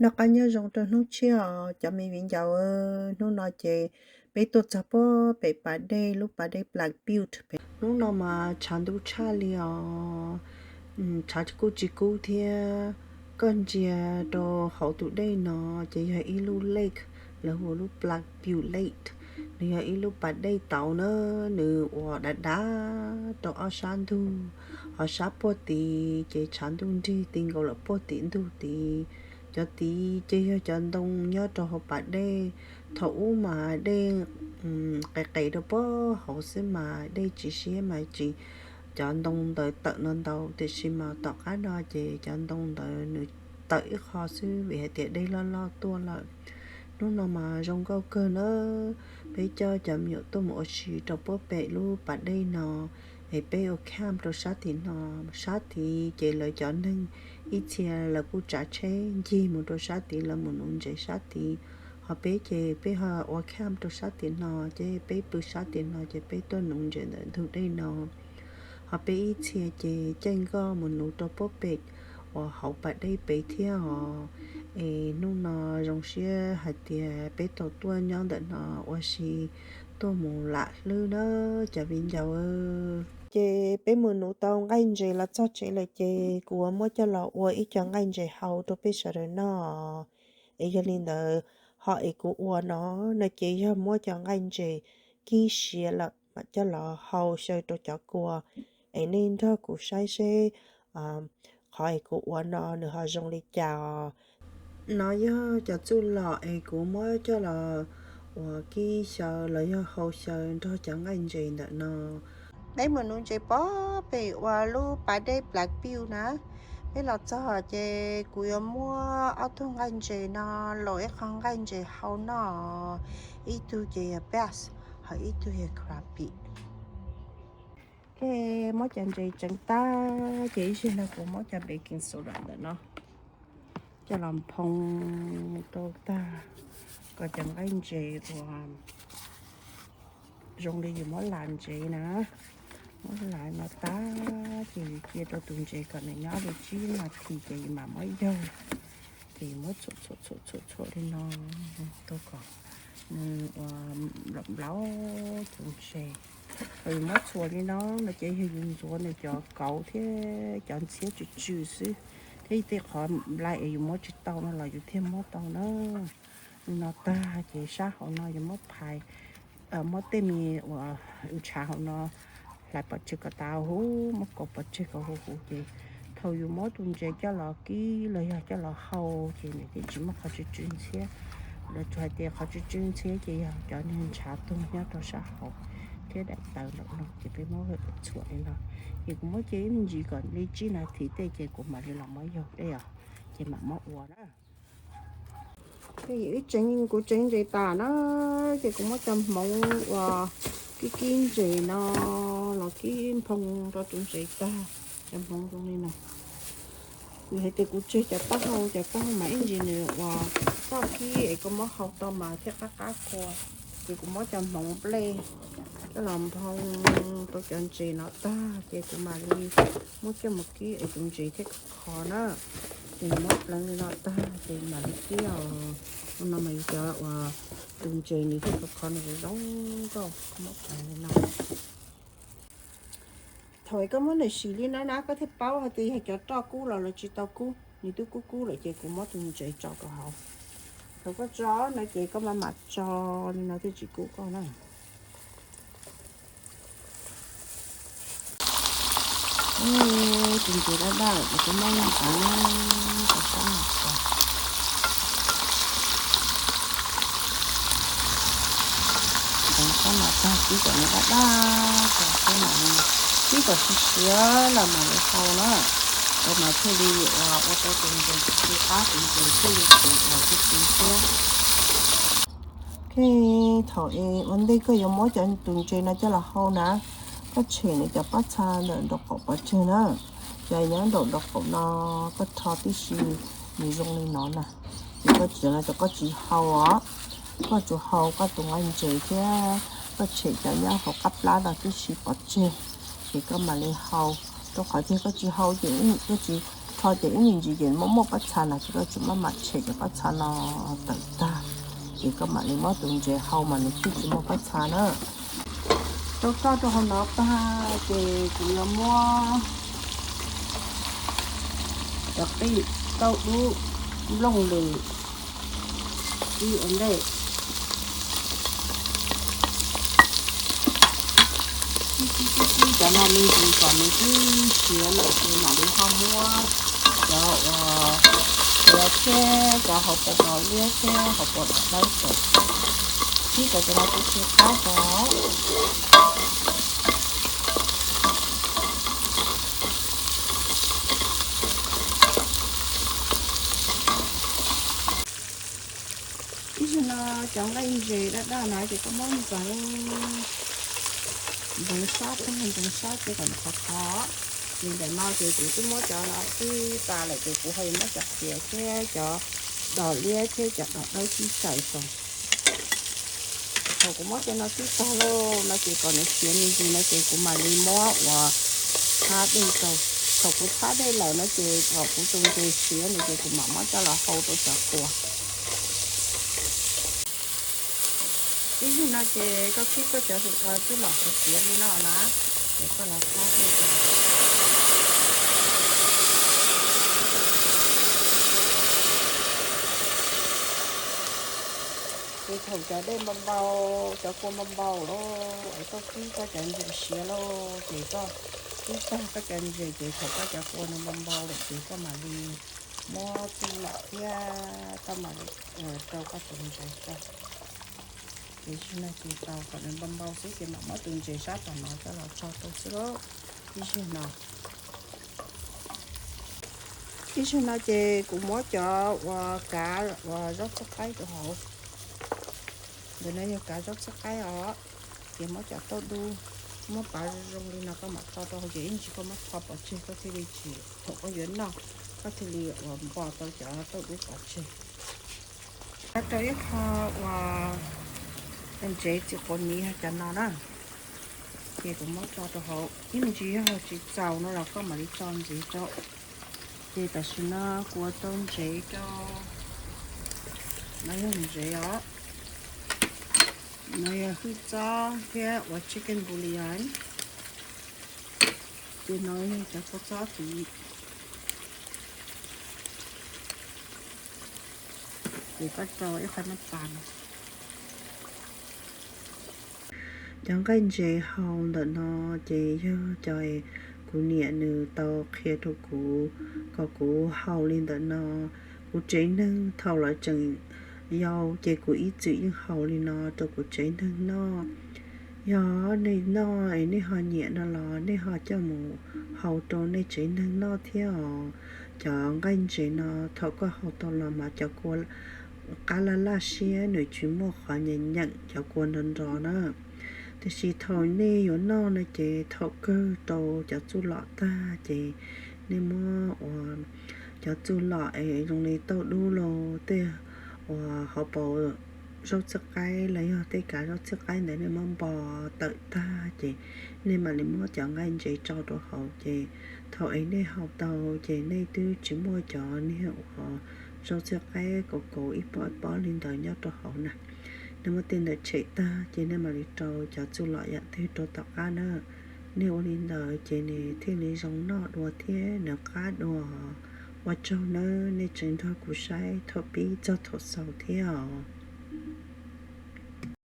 Noj qab nyob zoo rau hnub tshiab os cov me viv ncaus. Hnub no ces peb tuaj txog puag pem pas dej, lub pas dej Black Butte pem. Hnub no mas tshav ntuj tshaj li os, tshav kuj tsis kub thiab. Koj ntsia rau hauv tus dej no ces yog ib lub lake, lawv hu ua lub Black Butte Lake. Nws yog ib lub pas dej tauv na, nws ua dav dav rau ob sab ntug, ho sab puag tid ces tshav ntuj nrig ti nkaus lawm puag tim ntug tid. Cov tid ces yog cov ntoo nyob rau hauv pas dej. Thaum ub mas dej qes qes rau puag hauv xwb mas dej tsis siab mas tsis, cov ntoo ntawd tawm no ntau, tiam sis mas tom qab no ces cov ntoo ntawd nws tawm ib qho xwb vim hais tias dej loj loj tuaj lawm. Hnub no mas zoo nkauj kawg na, peb coj cov me nyuam tuaj mus ua si rau puag pem lub pas dej no, es peb ua camp rau sab tim no. Sab tid ces lawv cov neeg ib txhia lawv kuj tsav tsheb ncig mus rau sab tid, lawv mus nuv ntses sab tid. Ho peb ces peb ho ua camp rau sab tim no, ces peb pw sab tim no ces peb tuaj nuv ntses ntawm ntug dej no. Ho peb ib txhia ces caij nkoj mus nuv rau puag pem uas hauv pas dej pem thiab os. Es hnub no zoo siab hais tias peb tau tuaj nyob ntawm no ua si, tuaj mus lam hlwb na cov viv ncaus. Ces peb mus nuv tau nqaij ntses los txog tsev lawm ces kuv yuav muab coj los ua ib co nqaij ntses hau rau peb sawv daws noj. Es yog li ntawd, ho es kuv ua no, no ces yog muab cov nqaij ntses kib siav lawm mam coj los hau xyaw rau cov kua. Es nej nrog kuv saib seb qhov es kuv ua no nws ho zoo li cas os. No yog cov txuj lom es kuv muab coj los uas kib xyaw los yog hau xyaw nrog cov nqaij ntses ntawm no. Peb mus nuv ntses puag pem uas lub pas dej Black Butte na. Peb los txog ces kuv yuav muab ob tug nqaij ntses no los ib qho nqaij ntses hau noj. Ib tug ces yog bass, ho ib tug yog crappie. Ces muab cov ntses tseev tag ces ib zaug no kuv muab cov baking soda ntawm no coj los nphoo rau tag, kom cov nqaij ntses uas zoo li yus muab las ntses na, muab las no tag ces yus cia rau tus ntses kom nws nyob li tsib nas this ces yus mam muab yaug. Ces yus muab txhuam txhuam txhuam txhuam li no rau kom nws ua nplaum nplaum tus ntses. Thaum yus muab txhuam li no no ces yog yus ntxuav nws cov kauv thiab cov ntxhiab tsw tsw xwb, thiab tej qhov nplai es yus muab tsis tau no los yus thiaj muab tau na. Li no tag ces sab hauv no yus muab phais, muab tej me uas ntshav hauv no hlais pov tseg kom tas huv, muab kaus pov tseg kom huv huv ces thaum yus muab tus ntses coj los kib los yog coj los hau ces nws thiaj tsis muaj qhov tsw tsw ntxhiab. Lawv tsuas hais tias qhov tsw tsw ntxhiab ces yog cov niag ntshav tuag nyob rau sab hauv thiab daim tawv ntawm no ces peb muab txhuam li no. Ces kuv muab cia ib me ntsis kom li tsib nas this tej ces kuv mam li los muab yaug dej os, ces mam muab ua na. Kuv tseev ntses tas na, ces kuv muab cov hmoov uas kib kib ntses no los kib nphoo rau tus ntses tag, cov hmoov zoo li no. Vim hais tias kuv tseg cov taub hau, cov taub hau mas ib ntsis nws uas toj kib es koj muab hau tau mas thiaj qab qab kua. Ces kuv muab cov hmoov nplej coj los nphoo rau cov ntses no tag ces kuv mam li muab coj mus kib es tus ntses thiaj khov khov na. Ces muab pleev li no tag ces mam li kib os. Ua no mas yus cov uas tus ntses nws thiaj khov khov nws zoo nkauj. Muab pleev li no. Thaum koj muab nws sim li no na koj thiaj paub hais tias yog cov roj kub los lawv tsis tau kub, nws twb kub kub lawm ces kuv muab tus ntses tso rau hauv. Thaum koj tso no ces koj mam mam tso li no thiaj tsis kub koj na. Tus ntses daj daj lawm ces kuv muab nqeeb rau sab no tso. Nqeeb sab no tag kib kom nws daj daj tso, kib kom siav siav los mam li hau na. Ua mas thiaj li ua tau tus ntses, qab tus ntses thiaj li tsis ua tsis siav. Ok, thaum es ua ntej koj yuav muab cov tus ntses no coj los hau na, koj tshem nws cov pob txha ntawm nraum qaum pov tseg na. Cov nyob nraum nraum qaum no koj rho tib si, nws zoo li no na. Ces koj tsis, no ces koj tsis hau os, koj tsuas hau koj tus nqaij ntses thiab koj tshem cov nyob hauv qab plab no tib si pov tseg, ces koj mam li hau. Rau qhov tias koj tsis hau ces koj tsis Ho ces ib me ntsis ces muaj muaj pob txha no ces koj tsuas maj mam tshem cov pob txha no tawm tag, ces koj mam li muab tus ntses hau mas nws thiaj tsis muaj pob txha na. Rau koj rau hauv no tag ces kuv yuav muab cov qij tauj dub nplooj lwm ib ua ntej. Kib kib kib kib cov no me ntsis kom nws twb siav lawm ces mam li ho muab cov uas siav thiab cov hauv paus dos liab thiab hauv paus dawb xaws. Kib kom cov no tu tu qab rau. Ib zaug no cov nqaij ntses daj daj na ces koj muab ntxeev, ntxeev sab tag, ntxeev sab ces kom nws qhuav qhuav. Ces ntawm no ces kuv twb muab cov no twb tas lawm ces kuv ho yuav muab cov siav thiab cov dos liab thiab cov dos dawb kib xaws rau. Thaum kuv muab cov no kib tag lawm no ces kom nws siav me ntsis no ces kuv mam li muab uas txhab dej rau. Thaum kuv txhab dej lawm no ces kom kuv tus ntses siav no ces kuv mam muab coj los hau rau cov kua. Ib zaug no ces koj kib koj cov txuj lom siav siav li no na, ces koj los txhab dej rau. Ces thaum cov dej npau npau, cov kua npau npau lawm es koj kib koj cov ntses siav lawm ces koj kib tag koj cov ntses ces thaum koj cov kua no npau npau lawm ces koj mam li muab txuj lom thiab koj mam li rau koj tus ntses rau. Ces zaum no ces tau kom nws npau npau xwb ces mam muab tus ntses sab tom no coj los tso rau xwb lauj. Ib zaug no, ib zaug no ces kuv muab cov uas kav uas zaub txhawb qaib rau hauv. Ntawm no yog kav zaub txhawb qaib os. Ces muab cov tauj dub, muab pav zoo zoo li no koj mam tho rau hauv ces ib ntsis koj muab tho pov tseg koj thiaj li tsis, thaum koj yuav noj koj thiaj li uas npo tau cov tauj dub pov tseg. Rau ib qho uas ntsev txiv quav miv cov no na, ces kuv muab tso rau hauv. Ib me ntsis yog tsis txaus no los koj mam li tso ntxiv rau. Ces tam sim no kuv ua tau ntsev rau. No yog ntsev os. No yog hwj txob thiab uas chicken bouillon. Ces no yog cov kua txob tid. Ces koj rau ib qho naj pas no. Cov nqaij ntsev hau ntawm no ces yog cov kuv niam nws tau qhia rau kuv kom kuv hau li ntawm no. Kuv tsev neeg thaum lawv tseem yau ces kuv ib txwm yeej hau li no rau kuv tsev neeg noj. Yog nej noj es nej ho nyiam no los nej ho coj mus hau rau nej tsev neeg noj thiab os. Cov nqaij ntsev no thaum koj hau tau los mas cov kua qab laj laj siab nws tsis muaj qhov nyeem nyeem cov kua nrov nrov na. Tiam sis thaum nej yuav noj no ces thaum kawg rau cov txuj lom tag ces nej muab uas cov txuj lom es zoo li tauj dub los tej uas hauv paus zaub txhawb qaib los yog tej kav zaub txhawb qaib ntawd nej muab npo tawm tag ces nej mam li muab cov nqaij ntsev tso rau hauv ces thaum es nej hau tau ces nej twb tsis muaj cov niag uas zaub txhawb qaib kauv kauv ib pob ib pob li ntawd nyob rau hauv na. Nej muab tej ntawd tshem tag ces nej mam li rau cov txuj lom yam twg rau tom qab na. Nej ua li ntawd ces nws thiaj li zoo noj dua thiab nws qab dua. Ua tsaug nawb, nej tseem nrog kuv saib thaum pib txog thaum xaus thiab os.